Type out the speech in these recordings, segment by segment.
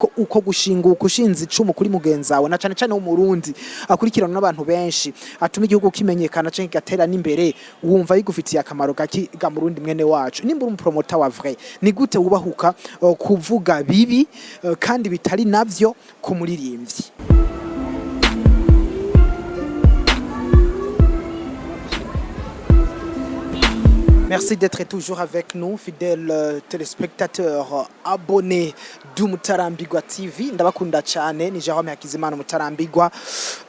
Ko uko gushinguka ushinze icumu kuri mugenzi wawe, na cane cane w'Umurundi akurikiranwa n'abantu benshi, atuma igihugu kimenyekana canke kigatera n'imbere, wumva bigufitiye akamaro gaki ga Murundi mwene wacu? Nimba uri umupromoter wa vrai, ni gute wubahuka kuvuga bibi kandi bitari navyo ku muririmbyi? Merci d'être toujours avec nous, fidèles téléspectateurs, abonnés d'Umutarambigwa TV. Ndabakunda cyane, ni Jerome Hakizimana Mutarambigwa,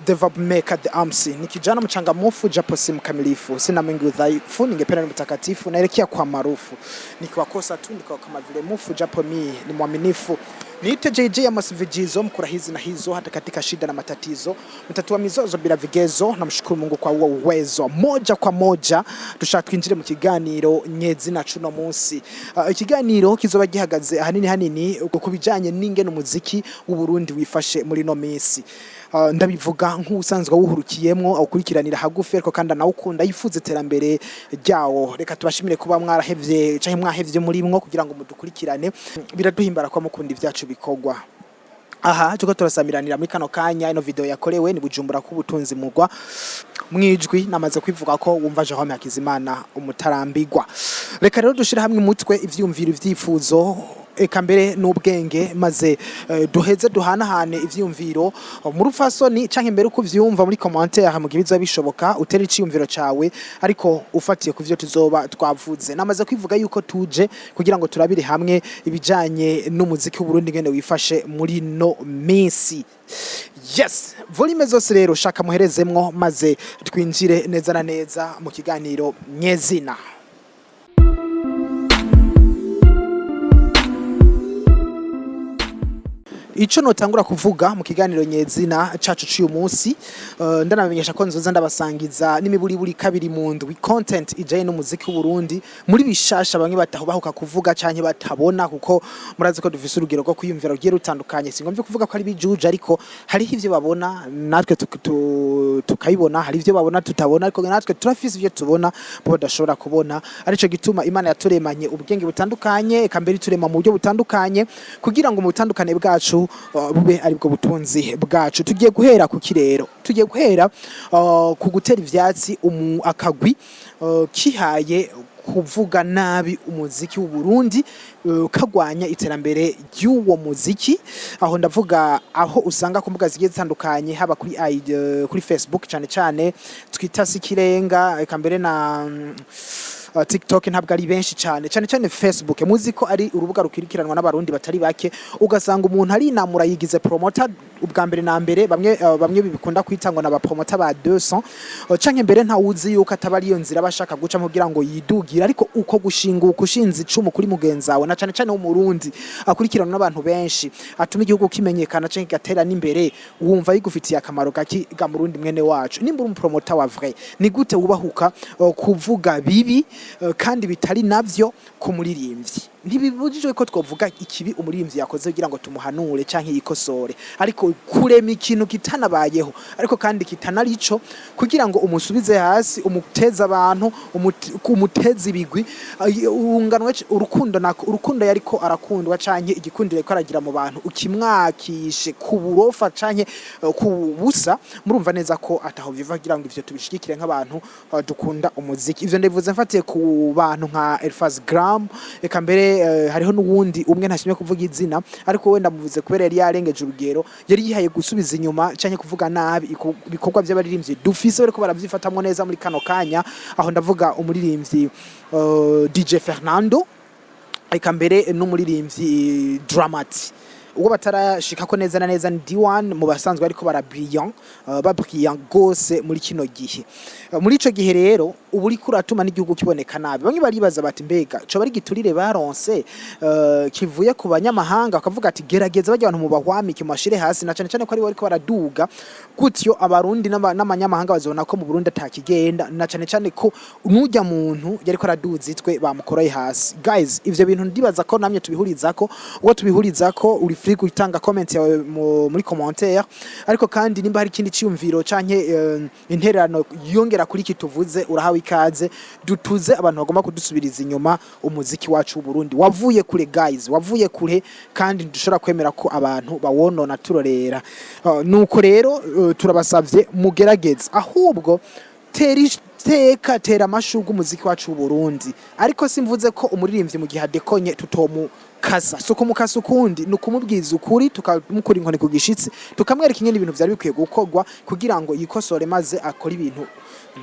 the Verb Maker, the MC. Ni kijana mchangamufu japo si mkamilifu. Sina mengi udhaifu, ningependa ni mtakatifu, naelekea kwa maarufu. Nikiwakosa tu nikiwa kama vile mufu, japo mi ni mwaminifu. Niite JJ ama Sivijizo, mkura hizi na hizo, hata katika shida na matatizo, mtatua mizozo bila vigezo. Namshukuru Mungu kwa huo uwezo. Moja kwa moja dushaka twinjire mu kiganiro nyezina cuno munsi. Ikiganiro kizoba gihagaze ahanini hanini ku bijanye n'ingene umuziki w'u Burundi wifashe muri no minsi. Ndabivuga nk'usanzwe awuhurukiyemwo, awukurikiranira hagufi, ariko kandi anawukunda, yifuza iterambere ryawo. Reka tubashimire kuba mwarahevye canke mwahevye murimwo kugira ngo mudukurikirane. Biraduhimbara kuba mukunda ivyacu bikorwa. Aha turiko turasamiranira muri kano kanya, ino video yakorewe ni Bujumbura k'ubutunzi mugwa mwijwi. Namaze kwivuga ko wumva Jerome Hakizimana Umutarambigwa. Reka rero dushire hamwe umutwe, ivyiyumviro, ivyifuzo, eka mbere n'ubwenge, maze duheze duhanahane ivyiyumviro mu rufasoni, canke mbere uko uvyumva muri commentaire, mu gihe bizoba bishoboka utere iciyumviro cawe, ariko ufatiye ku vyo tuzoba twavuze. Namaze kwivuga yuko tuje kugira ngo turabire hamwe ibijanye n'umuziki w'Uburundi ngene wifashe muri no minsi. Yes, volume zose rero shaka muherezemwo, maze twinjire neza na neza mu kiganiro nyezina. Ico notangura kuvuga mu kiganiro nyezina cacu c'uyu munsi, ndanabamenyesha ko nzoza ndabasangiza n'imiburiburi kabiri mu ndwi content ijanye n'umuziki w'Uburundi muri bishasha bamwe batahubahuka kuvuga canke batabona, kuko murazi ko dufise urugero rwo kwiyumvira rugiye rutandukanye. Singomvye kuvuga ko ari bijuje, ariko hariho ivyo babona natwe tukabibona, hari ivyo babona tutabona, ariko natwe turafise ivyo tubona bo badashobora kubona. Arico gituma Imana yaturemanye ubwenge butandukanye, eka mbere iturema mu buryo butandukanye, kugira ngo mu butandukane bwacu bube aribwo butunzi bwacu. Tugiye guhera ku kirero, tugiye guhera ku gutera ivyatsi akagwi kihaye kuvuga nabi umuziki w'u Burundi, kagwanya iterambere ry'uwo muziki. Aho ndavuga aho usanga ku mbuga zigiye zitandukanye, haba kuri Facebook cane cane twita Sikirenga, eka mbere na TikTok. Ntabwo ari benshi cyane, cyane cyane Facebook, muzi ko ari urubuga rukurikiranwa n'Abarundi batari bake. Ugasanga umuntu arinamura yigize promoter ubwa mbere na mbere, bamwe bikunda kwita ngo n'aba promoter ba 200, canke mbere ntawuzi yuko ataba ari iyo nzira bashaka guca kugira ngo yidugire. Ariko uko gushinguka ushinze icumu kuri mugenzi wawe, na cane cane w'Umurundi akurikiranwa n'abantu benshi, atuma igihugu kimenyekana canke kigatera n'imbere, wumva bigufitiye akamaro gaki ga Murundi mwene wacu? Nimba uri umupromoter wa vrai, ni gute wubahuka kuvuga bibi kandi bitari navyo ku muririmbyi? Ntibibujijwe ko twovuga ikibi umuririmbyi yakoze kugira ngo tumuhanure canke yikosore, ariko kurema ikintu kitanabayeho, ariko kandi kitanarico, kugira ngo umusubize hasi, umuteze abantu, umuteze ibigwi, urunganwe, urukundo nako, urukundo yariko arakundwa canke igikundiro yariko aragira mu bantu, ukimwakishe ku burofa canke ku busa, murumva neza ko ataho biva. Kugira ngo ivyo tubishigikire nk'abantu dukunda umuziki. Ivyo ndabivuze mfatiye ku bantu nka Elfaz Gram, eka mbere hariho n'uwundi umwe ntashimye kuvuga izina, ariko wenda muvuze kubera yari yarengeje urugero, yari yihaye gusubiza inyuma canke kuvuga nabi ibikorwa by'abaririmbyi dufise bariko baravyifatamwo neza muri kano kanya. Aho ndavuga umuririmbyi DJ Fernando, eka mbere n'umuririmbyi Dramati. Ubwo batarashikako neza na neza ni D1 mu basanzwe ariko bara brillant, ba brillant gose muri kino gihe. Muri ico gihe rero ubu uriko uratuma n'igihugu kiboneka nabi. Bamwe baribaza bati: "Mbega coba ari giturire baronse kivuye ku banyamahanga?" Bakavuga ati: "Gerageza bajya abantu mubahwamike, mubashire hasi, na cane cane ko ari bariko baraduga gutyo, Abarundi n'abanyamahanga bazobona ko mu Burundi atakigenda, na cane cane ko nujya muntu yariko araduza itwe bamukoroye hasi." Guys, ivyo bintu ndibaza ko namye tubihurizako, uwo tubihurizako uri free. free gutanga comment yawe muri commentaire. Ariko kandi nimba hari ikindi ciyumviro canke intererano yongera kuri iki tuvuze, urahawe ikaze. Dutuze abantu bagomba kudusubiriza inyuma. Umuziki wacu w'u Burundi wavuye kure, guys, wavuye kure, kandi dushobora kwemera ko abantu bawonona turorera. Nuko rero turabasavye mugerageze, ahubwo tera iteka, tera amashurwe umuziki wacu w'u Burundi. Ariko simvuze ko umuririmbyi mu gihe adekonye tutomukasa. Si ukumukasa ukundi, ni ukumubwiza ukuri, tukamukura inkoni ku gishitsi, tukamwereka ingene ibintu vyari bikwiye gukorwa kugira ngo yikosore, maze akore ibintu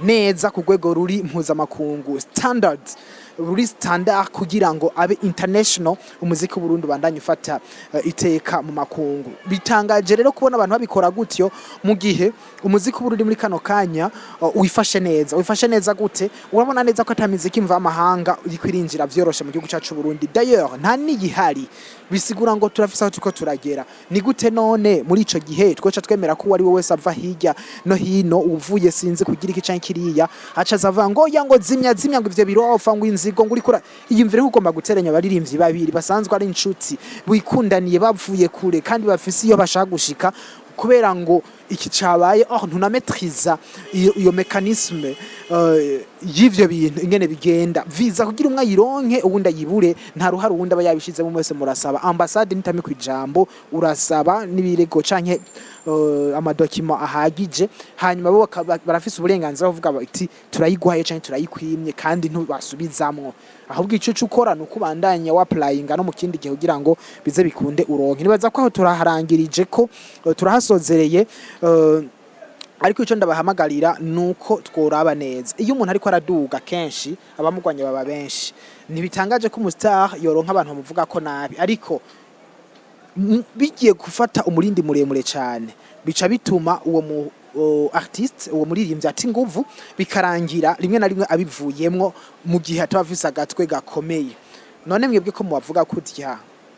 neza ku rwego ruri mpuzamakungu, standards ruri standard, kugira ngo abe international, umuziki w'Uburundi ubandanye ufata iteka mu makungu. Bitangaje rero kubona abantu babikora gutyo mu gihe umuziki w'Uburundi muri kano kanya wifashe neza. Wifashe neza gute? Urabona neza ko ata miziki mvamahanga iriko irinjira vyoroshe mu gihugu cacu Burundi. D'ailleurs nta niyihari. Bisigura ngo turafise aho turiko turagera. Ni gute none muri ico gihe twoca twemera ko uwo ari we wese ava hirya no hino, uvuye sinzi kugira iki canke kiriya, aca aza avuga ngo oya, ngo zimya, zimya, ngo ivyo birofa, ngo inzigo, ngo uriko iyumvire ko ugomba guteranya abaririmbyi babiri basanzwe ari inshuti, bikundaniye, bavuye kure kandi bafise iyo bashaka gushika, kubera ngo iki cabaye? Oh, ntunametriza iyo mécanisme y'ivyo bintu ingene bigenda viza kugira umwe ayironke uwundi ayibure. Nta ruhare uwundi aba yabishizemo. Mwese murasaba ambasade nitame kwijambo, urasaba n'ibirego canke amadokima ahagije, hanyuma bo barafise uburenganzira bwo kuvuga bati turayiguhaye canke turayikwimye, kandi ntubasubizamwo. Ahubwo ico uca ukora ni uko ubandanya wapurayinga no mu kindi gihe kugira ngo bize bikunde uronke. Nibaza ko aho turaharangirije, ko turahasozereye. Ariko icyo ndabahamagarira ni uko tworaba neza. Iyo umuntu ariko araduga, kenshi abamugwanya baba benshi. Ntibitangaje ko umustar yoronka abantu bamuvuga ko nabi, ariko bigiye gufata umurindi muremure cyane, bica bituma uwo mu artiste, uwo muririmbyi, ata inguvu, bikarangira rimwe na rimwe abivuyemwo mu gihe ataba afise agatwe gakomeye. None mwebwe ko mubavuga kurya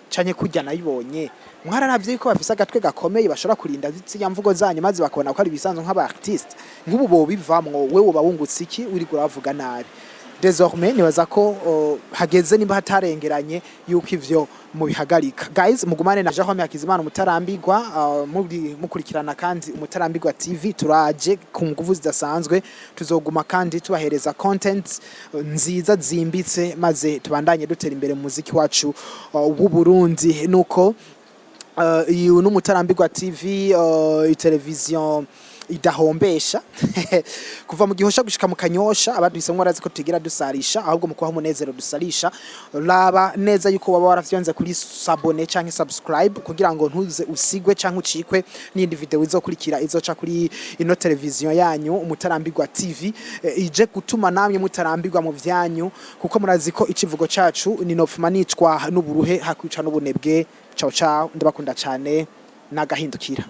canke kurya, nabibonye mwararavye yuko bafise agatwe gakomeye, bashobora kurinda ziriya mvugo zanyu, maze bakabona ko ari ibisanzwe nk'aba artiste? Nk'ubu bobivamwo, wewe woba wungutse iki uriko urabavuga nabi? Désormais nibaza ko hageze, nimba hatarengeranye, yuko ivyo mubihagarika. Guys, mugumane na Jerome Hakizimana Umutarambirwa, muri mukurikirana kandi Umutarambirwa TV. Turaje ku nguvu zidasanzwe, tuzoguma kandi tubahereza content nziza zimbitse, maze tubandanye dutera imbere mu muziki wacu w'u Burundi. Nuko iyi n'Umutarambirwa TV, television idahombesha kuva mu Gihosha gushika mu Kanyosha. Abaduhisemwo barazi ko tugira dusarisha, ahubwo mu kubaha umunezero dusarisha. Raba neza yuko waba warafyonze kuri s'abonner canke subscribe kugira ngo ntuze usigwe canke ucikwe n'iyindi video izokurikira izoca kuri ino televiziyo yanyu Umutarambirwa TV, ije gutuma namwe mutarambirwa mu vyanyu, kuko murazi ko icivugo cacu ni nopfuma nicwa n'uburuhe hakwica n'ubunebwe. Ciao ciao, ndabakunda cane, nagahindukira.